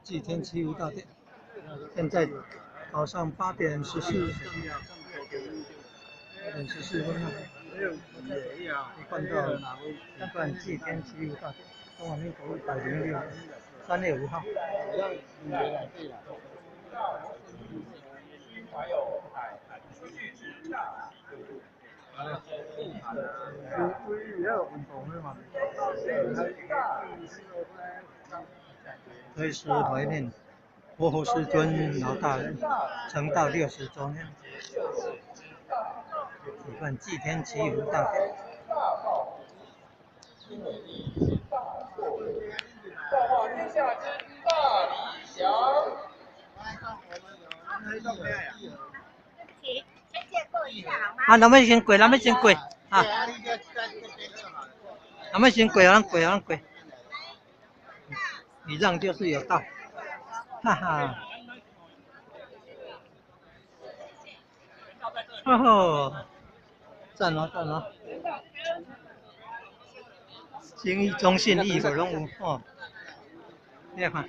祭天祈福大典。現在早上8點14，8點14分啊！看到舉辦祭天祈福大典，中華民國106年3月5號。隨時懷念活佛師尊老大人成道60週年，舉辦祭天祈福大典。啊，咱欲先過，咱欲先過，啊，咱欲先過，咱過，咱過。禮讓就是有道，哈哈。哦吼，讚哦讚哦。信義中信義和攏有哦，你來看。